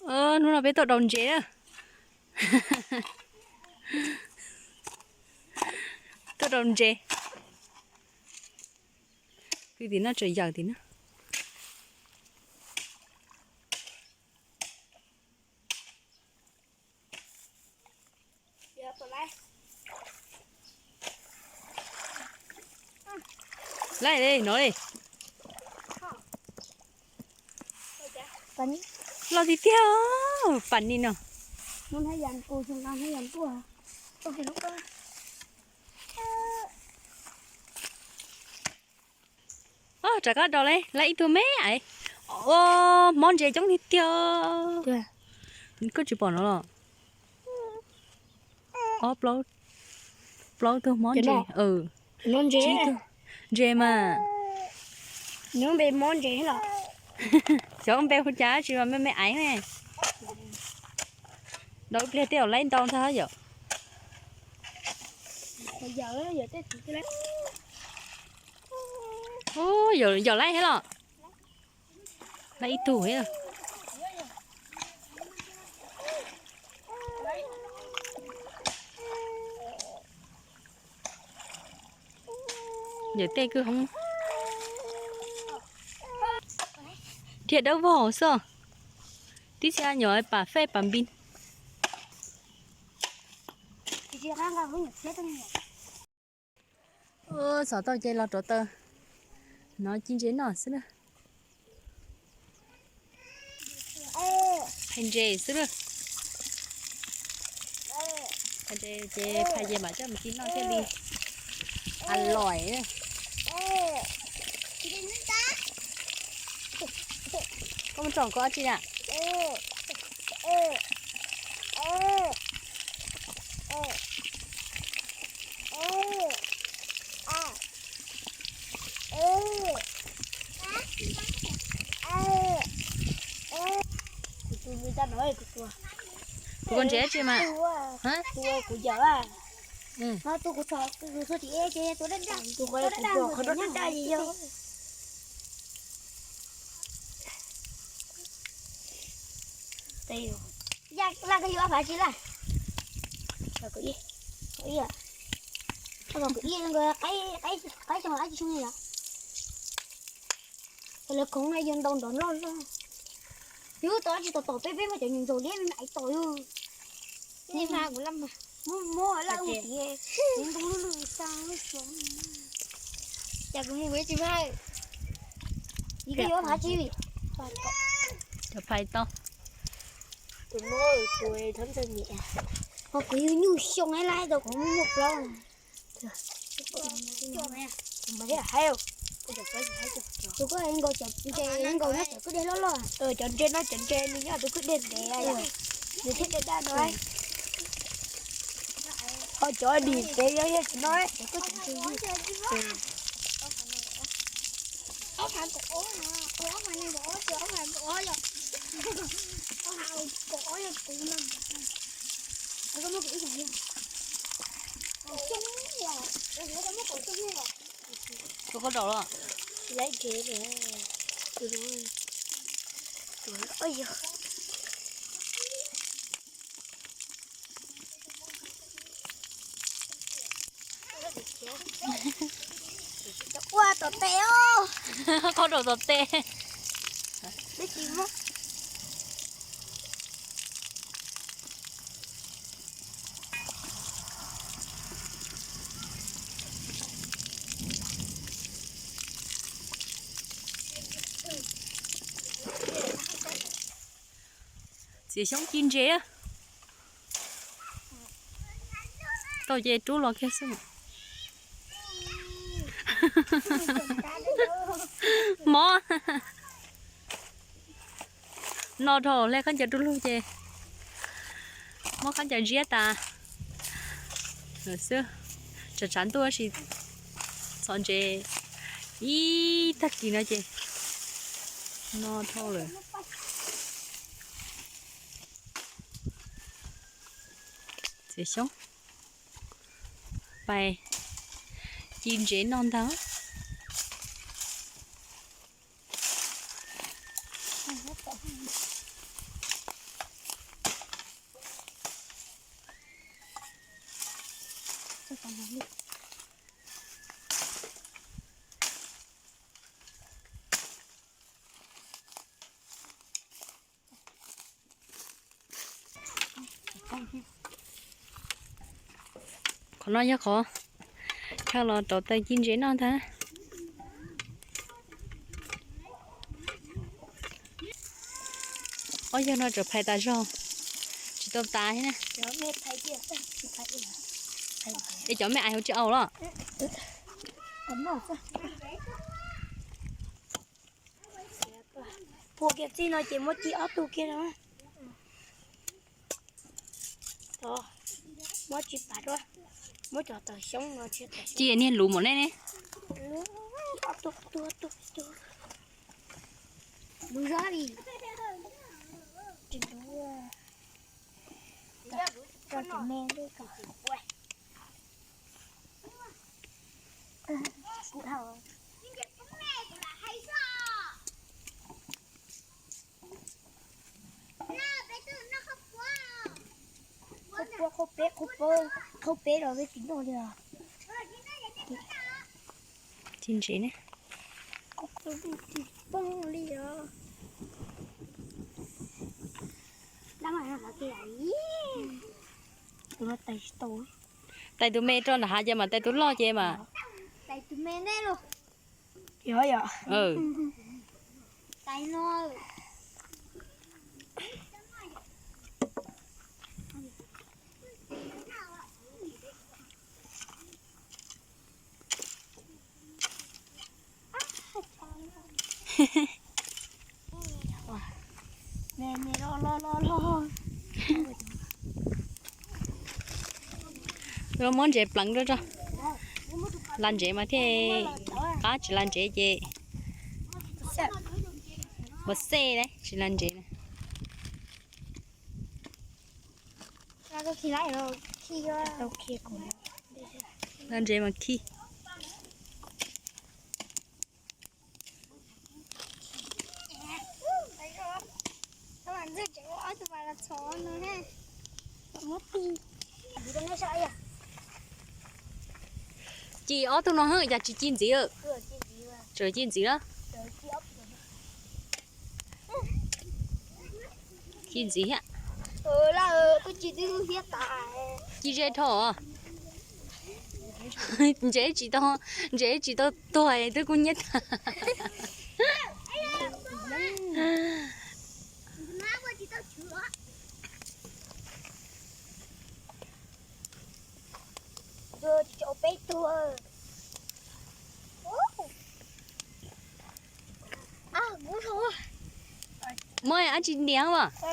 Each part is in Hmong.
Hnub no peb tuaj rau ntses na. Tuaj rau ntses. Pw tim no tseem yawm tim no. Laij li no li. Loj tiag tiag, pas ni no. Rov qab rau li, laij ib tug me aiv. Mob ntses coob tiag tiag. Koj tsis pom no los? Ob plaub, plaub tug mob ntses. Ntses mas. Xyov npe hu cas tsis mas me me aiv ne. Rau ib pliag tej zaum laij ntau ntag yom. Yog laij thiab los? Laij ib tug thiab. Yawm tej kwj hoob. Dhia dawb vog xwb. Tib txhia nyuam pas fej pas npis. Xov tau ces los rauv taws. Nov ci ntses noj xwb na. Phais ntses xwb na. Phais ntses ces phais ces mam coj mus ci noj thiaj li a loim. Koj mus tsom koj dab tsi na? Kuv koj ntses dab tsi mas? Kuv yawm. Tus qhov kuv pom qhov daj daj yog. Laj koj yuav phav tsi laj? Qhov ib, qhov ib, qaib xyoo qaib tsis xyoo yom. Lawv khoov no yog ntau nrov loj loj. Yus tau tsis tau tom peb, peb muab cov nyuam ntsaum liab me me aiv tom yus. Muab laj ua tias ntoo lwj lwj xya lub xyoo. Cas kuv mus kuv tsis phais. Yus koj yuav phav tsi? Cov phais tau. Tus no tus thab ntxawg niam. Ho kuv yug nyuj xyoo lawm tau kuv muaj plaub. Tus koj nkaus cov ntses nkaus nyob cov kwj deg loj loj. Cov ntses no cov ntses nws nyob tus kwj deg ntev, nws thiaj daj daj no. Ho cov dim pem yog yog tsis no. Tus koj rau los? Laib dhev, tus no, tus no, ua yog. Ua tom tes os. Qhov rau tom tes. Twb tsis muab. Txiav xyoob ci ntses. Tau ces rub los kiag xwb. Mob. No dhau lawm, khaub ncaws du lug ces muab khaub ncaws ziab tas lawm xwb. Tshav tshav ntuj tab sis txhos ntses ib tag kis no ces no dhau lawm. Txiav xyoob pais ci ntsev noj ntag. Qhov no yog qhov coj los rauv taws ci ntsev noj ntag. Ob yawg no tseem phais tas zog, tsis tau tas thiab na. Es cov me ais hauv tsis au los? Puas kiag txij no ces muab ci ob tug kiag no. Muab tsis pam, muab cov tawm xyoob no. Ci niag lus mom nej ne. Ob tug, ob tug, ob tug, ob tug. Lus zog li. Tsis lus. Rau cov me li ko. Kuv dhau. Qhov peb, qhov peb, qhov peb los peb tsis noj li os. Ci ntsev ne. Tsis poob li os. Tais tus me rau nram hav ces mas tais tus loj ces mas. Tais tus me ntej los. Yog yog. Tais no. Los muab ntsev pleev rau tso. Las ntsev mas thiaj qab, tsis las ntsev ces ua xej, tsis las ntsev na. Las ntsev mas khib. Ci ob tug no hwj, cas tsis ci ntxiv? Tseem ci ntxiv na. Ci ntxiv thiab. Ci ze dhau. Ntsev tsis tau, ntsev tsis tau tuag twb kub hnyiab tag. Muaj dab tsi ntiav mas? Tsis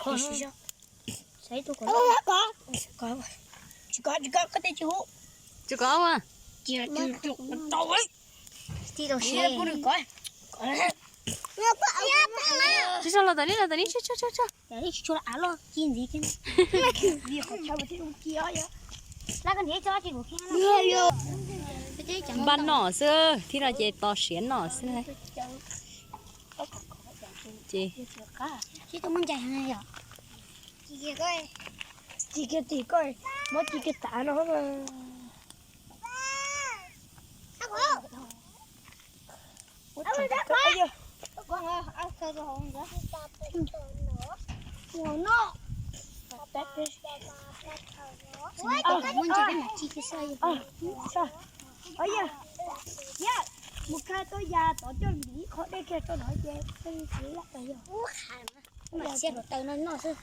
kov, tsis kov, koj tej tsis hu. Tsis kov mas. Tsis tso los tam li, los tam li, tso, tso, tso, tso. Npaj noj xwb, thib no ces tos siav noj xwb. Ces ci kiag tim koj, muab ci kiag tav no. Mus kha tau yas tod coj mus ib qho dej kiag rau no ces peb lam tas yog. Xiab hluav taws no noj xwb.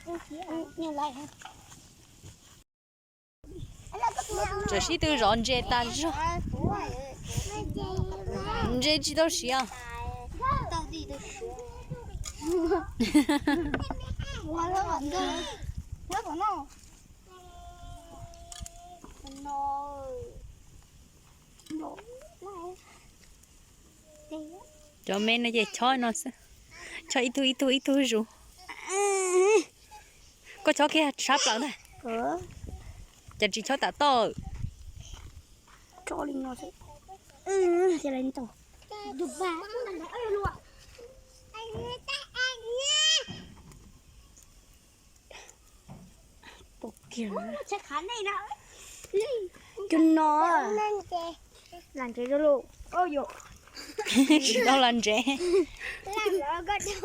Tseem sib tw zov ntses tas zog. Ntses tsis tau siav. Cov me no ces chob no xwb, chob ib tug ib tug ib tug zus. Koj chob kiag sab plaws ntag, cas tsis chob tam toj. Pom kiag cov no. Tsis tau los ntsev. Ntxawm, yog koj tus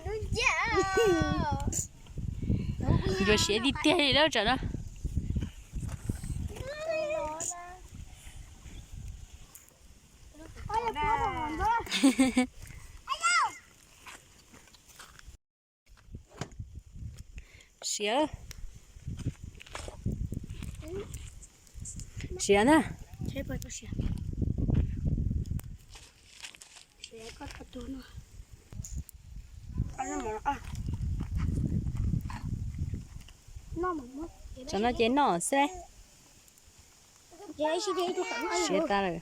dub nciab. Ntsuag siav tiag tiag li lawm tsam no. Siav, siav na. Tsam no ces noj xwb. Siav tas lawm.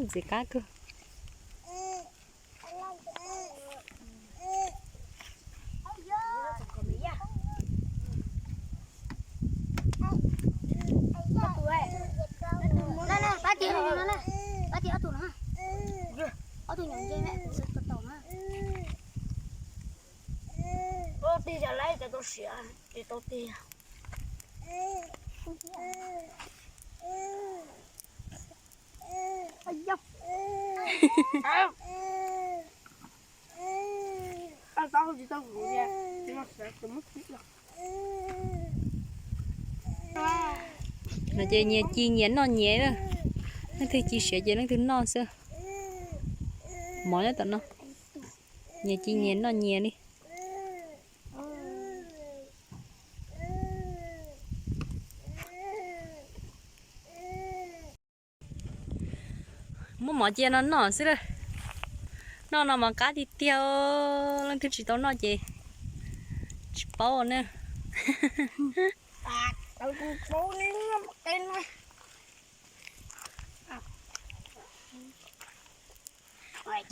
Ntxim qab kawg. Tig, tsis tau tig. No ces nyias ci nyias noj nyias, leej twg ci siav ces leej twg noj xwb. Mov nyob tom no, nyias ci nyias noj nyias li. Muab mov cia no noj xwb lawm. Noj no mas qab tiag tiag, leej twg tsis tau noj ces tsis paub ne.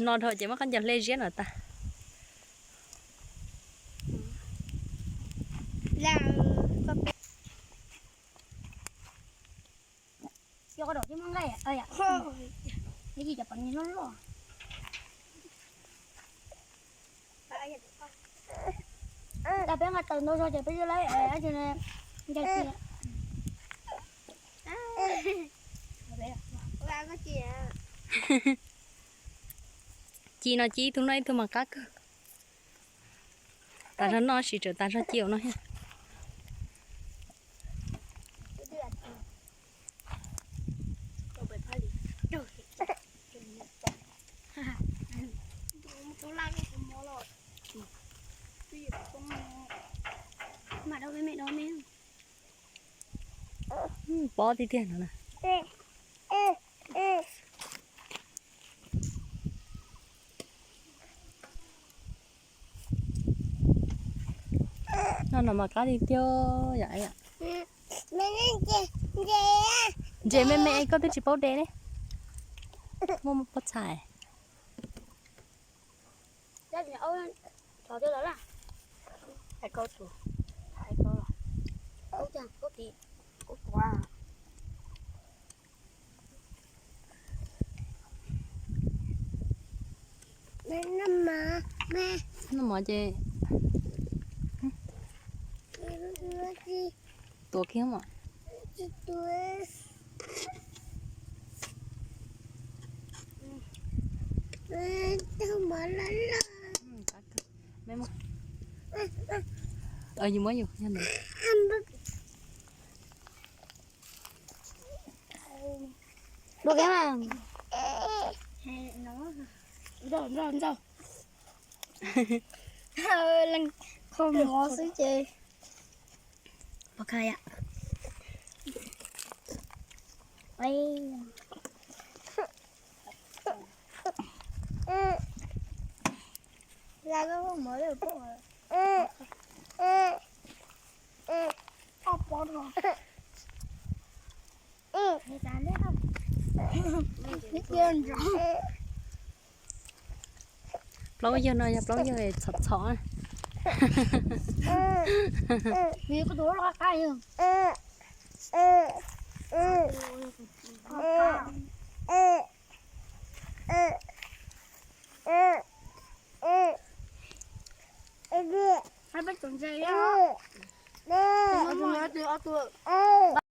No dhau ces muab qab ncaws hle ziab no tas. Peb nqa taws ntau zog ces peb yuav lawv ncaws ci. Ci no ci ib tug noj ib tug mas qab kawg. Tas zog noj sis tseem tas zog ci no thiab. Pob tiag tiag no na. No no mas qab tiag tiag yom. Ntses me me koj twb tsis paub de ne. Muaj pob txha. Noj mov ces tuav kiag mas. Yus muab yus nyob ntawd. Dua kiag mas. Ntxaug, ntxaug, ntxaug. Leej qho mov xwb ces. Pov khas yom. Plaub yawg no yog plaub yawg txhom txhom. Ob tug, ob tug.